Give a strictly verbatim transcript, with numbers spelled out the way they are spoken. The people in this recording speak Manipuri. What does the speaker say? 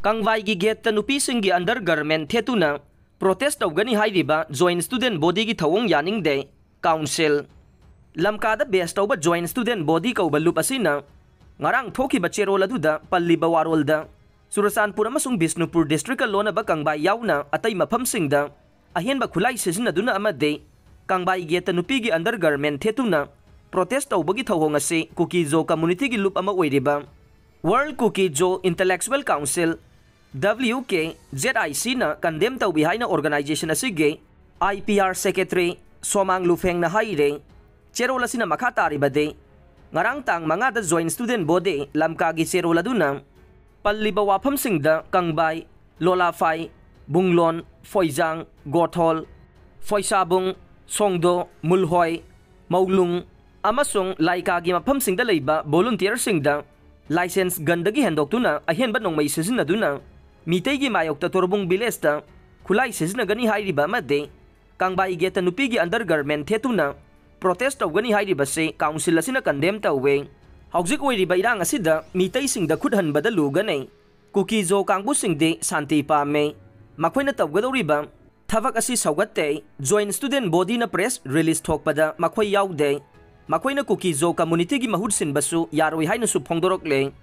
ꯀꯪꯕꯥꯏꯒꯤ ꯒꯦꯠꯇ ꯅꯨꯄꯤꯁꯤꯡꯒꯤ undergarment ꯊꯦꯠꯇꯨꯅ protest ꯇꯧꯒꯅꯤ ꯍꯥꯏꯔꯤꯕ Joint Student Bodyꯒꯤ ꯊꯧꯑꯣꯡ ꯌꯥꯅꯤꯡꯗꯦ꯫ Council꯫ ꯂꯝꯀꯥꯗ base ꯇꯧꯕ Joint Student Body ꯀꯧꯕ ꯂꯨꯞ ꯑꯁꯤꯅ ꯉꯔꯥꯡ ꯊꯣꯛꯈꯤꯕ ꯆꯦꯔꯣꯜ ꯑꯗꯨꯗ ꯄꯜꯂꯤꯕ ꯋꯥꯔꯣꯜꯗ ꯆꯨꯔꯆꯥꯟꯄꯨꯔ ꯑꯃꯁꯨꯡ ꯕꯤꯁꯅꯨꯄꯨꯔ districtꯀ ꯂꯣꯟꯅꯕ ꯀꯪꯕꯥꯏ ꯌꯥꯎꯅ ꯑꯇꯩ ꯃꯐꯝꯁꯤꯡꯗ ꯑꯍꯦꯟꯕ ꯈꯨꯠꯂꯥꯏ ꯁꯤꯖꯤꯟꯅꯗꯨꯅ ꯑꯃꯗꯤ ꯀꯪꯕꯥꯏ ꯒꯦꯠꯇ ꯅꯨꯄꯤꯒꯤ undergarment ꯊꯦꯠꯇꯨꯅ protest ꯇꯧꯕꯒꯤ ꯊꯧꯑꯣꯡ ꯑꯁꯤ ꯀꯨꯀꯤ-ꯖꯣ communityꯒꯤ ꯂꯨꯞ ꯑꯃ ꯑꯣꯏꯔꯤꯕ World Kuki-Zo Intellectual Council, W K Z I Cꯅ condemn ꯇꯧꯏ ꯍꯥꯏꯅ organization ꯑꯁꯤꯒꯤ I P R secretary ꯁꯣꯃꯥꯡ ꯂꯨꯐꯦꯡꯅ ꯍꯥꯏꯔꯦ꯫ ꯆꯦꯔꯣꯜ ꯑꯁꯤꯅ ꯃꯈꯥ ꯇꯥꯔꯤꯕꯗꯤ, ꯉꯔꯥꯡ ꯇꯥꯡ ꯃꯉꯥꯗ Joint Student Body ꯂꯝꯀꯥꯒꯤ ꯆꯦꯔꯣꯜ ꯑꯗꯨꯅ ꯄꯜꯂꯤꯕ ꯋꯥꯐꯝꯁꯤꯡꯗ ꯀꯪꯕꯥꯏ, ꯂꯣꯂꯥꯐꯥꯏ, ꯕꯨꯡꯂꯣꯟ, ꯐꯣꯏꯖꯥꯡ, ꯒꯣꯊꯣꯜ, ꯐꯣꯏꯁꯥꯕꯨꯡ, ꯁꯣꯡꯗꯣ, ꯃꯨꯜꯍꯣꯏ, ꯃꯧꯂꯨꯡ ꯑꯃꯁꯨꯡ ꯂꯥꯏꯀꯥꯒꯤ ꯃꯐꯝꯁꯤꯡꯗ ꯂꯩꯕ volunteerꯁꯤꯡꯗ license gun ꯗꯒꯤ ꯍꯦꯟꯗꯣꯛꯇꯨꯅ ꯑꯍꯦꯟꯕ ꯅꯣꯡꯃꯩ ꯁꯤꯖꯤꯟꯅꯗꯨꯅ ꯃꯤꯇꯩꯒꯤ ꯃꯥꯌꯣꯛꯇ ꯇꯣꯔꯕꯨꯡ villageꯇ ꯈꯨꯠꯂꯥꯏ ꯁꯤꯖꯤꯟꯅꯒꯅꯤ ꯍꯥꯏꯔꯤꯕ ꯑꯃꯗꯤ ꯀꯪꯕꯥꯏ ꯒꯦꯠꯇ ꯅꯨꯄꯤꯒꯤ undergarment ꯊꯦꯠꯇꯨꯅ protest ꯇꯧꯒꯅꯤ ꯍꯥꯏꯔꯤꯕꯁꯤ council ꯑꯁꯤꯅ condemn ꯇꯧꯏ꯫ ꯍꯧꯖꯤꯛ ꯑꯣꯏꯔꯤꯕ ꯏꯔꯥꯡ ꯑꯁꯤꯗ ꯃꯤꯇꯩꯁꯤꯡꯗ ꯈꯨꯠ ꯍꯟꯕꯗ ꯂꯨꯒꯅꯤ꯫ ꯀꯨꯀꯤ-ꯖꯣ ꯀꯥꯡꯕꯨꯁꯤꯡꯗꯤ ꯁꯥꯟꯇꯤ ꯄꯥꯝꯃꯤ꯫ ꯃꯈꯣꯏꯅ ꯇꯧꯒꯗꯧꯔꯤꯕ ꯊꯕꯛ ꯑꯁꯤ ꯁꯧꯒꯠꯇꯦ꯫ Joint Student Bodyꯅ press release ꯊꯣꯛꯄꯗ ꯃꯈꯣꯏ ꯌꯥꯎꯗꯦ꯫ ꯃꯈꯣꯏꯅ ꯀꯨꯀꯤ-ꯖꯣ communityꯒꯤ ꯃꯍꯨꯠ ꯁꯤꯟꯕꯁꯨ ꯌꯥꯔꯣꯏ ꯍꯥꯏꯅꯁꯨ ꯐꯣꯡꯗꯣꯔꯛꯂꯦ꯫